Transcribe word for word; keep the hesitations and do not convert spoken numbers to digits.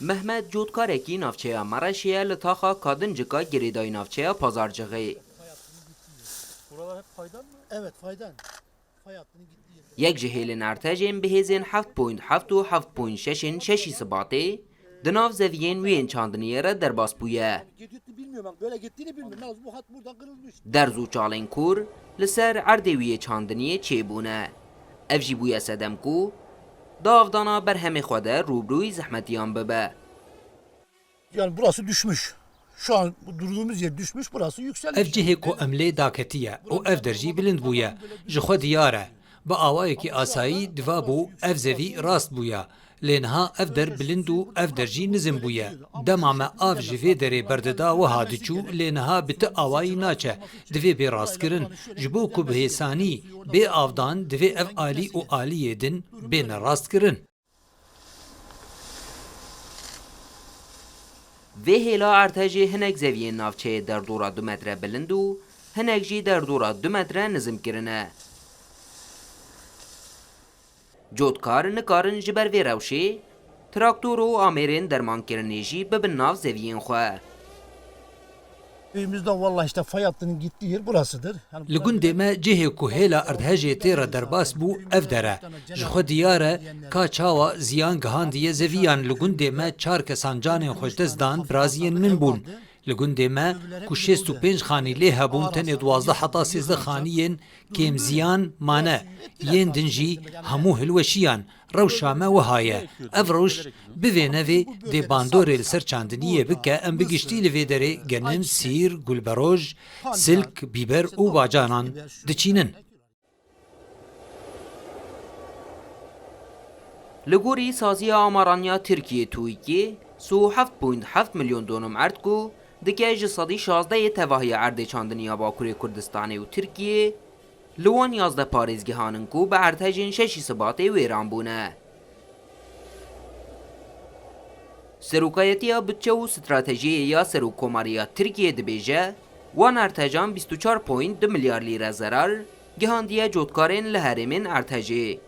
Mehmet cotkarekî navçeya Mereşê ye li taxa Kadincika girêdayî navçeya Pazarcixê. Buralar hep faydan mı? Evet, faydan. Fay hattının gittiği yeri. Yek ji hêlên ertejên bi hêzên heft point heft û heft point şeş ên şeşî Sibatê di nav zeviyên wî yên çandiniyê re derbas bûye. Gittiğini bilmiyorum, ben böyle gittiğini bilmiyorum. Yalnız bu hat buradan kırılmış. Derz û çalên kûr li ser erdê wî yê çandiniyê çêbûne. Ev jî bûye sedem ku di avdana berhemê xwe de rûbirûyî zehmetiyan bibe. Yani burası düşmüş. Şu an bu durduğumuz yer düşmüş, burası yükselmiş. Ev cihê ku em lê daketiye û ev der jî bilind bûye. Ji xwe diyar e. Bi awayekî asayî diva bû ev zevî rast bûya. Lê niha ev der bilind û ev der jî nizim bûye. Dema me av ji vê derê berdida wiha diçû, lê niha bi ti awayî naçe. Divê bê rastkirin. Ji bo ku bi hêsanî bê avdan, divê ev alî û aliyê din bêne rastkirin. Vê hêla ertejê hinek zeviyên navçeyê derdora du metre bilind û hinek jî derdora du metre nizim kirine. Cotkar nikarin ji ber vê rewşê traktor û amêrên dermankirinê jî bibin nav zeviyên xwe. Köyümüzde vallahi işte fay hattının gittiği yer burasıdır. Li gundê me cihê ku hêla erdhejê tê re derbas bû ev der e. Ji xwe diyar e ka çawa ziyan gihandiye zeviyan. Li gundê me çar kesan canên xwe ji dest dan, biraziyên min bûn. Li gundê me ku şêst û pênc xanî lê hebûn, tenê duwazdeh heta sêzdeh xaniyên kêmziyan mane, yên din jî hemû hilweşiyan. Rewşa me wiha ye. Ev rewş bi vê nevê dê bandorê li ser çandiniyê bike, em bi giştî li vê derê genim, sîr, gulberoj, silk, bîber û bacanan diçînin. Li gorî saziya amaran ya Tirkiyê, TUÎKê, sî û heft point heft milyon donom erd ku dike ji sedî şazdeh yê tevahiya erdê çandinî ya Bakurê Kurdistanê û Tirkiyê, li wan yazdeh parêzgehan in ku bi ertejên şeşî Sibatê wêran bûne. Serokayetiya Budçe û Stratejiyê ya Serokkomariya Tirkiyê dibêje, wan ertejan bîst û çar point du milyar lîre zerar gihandiye cotkarên li herêmên ertejê.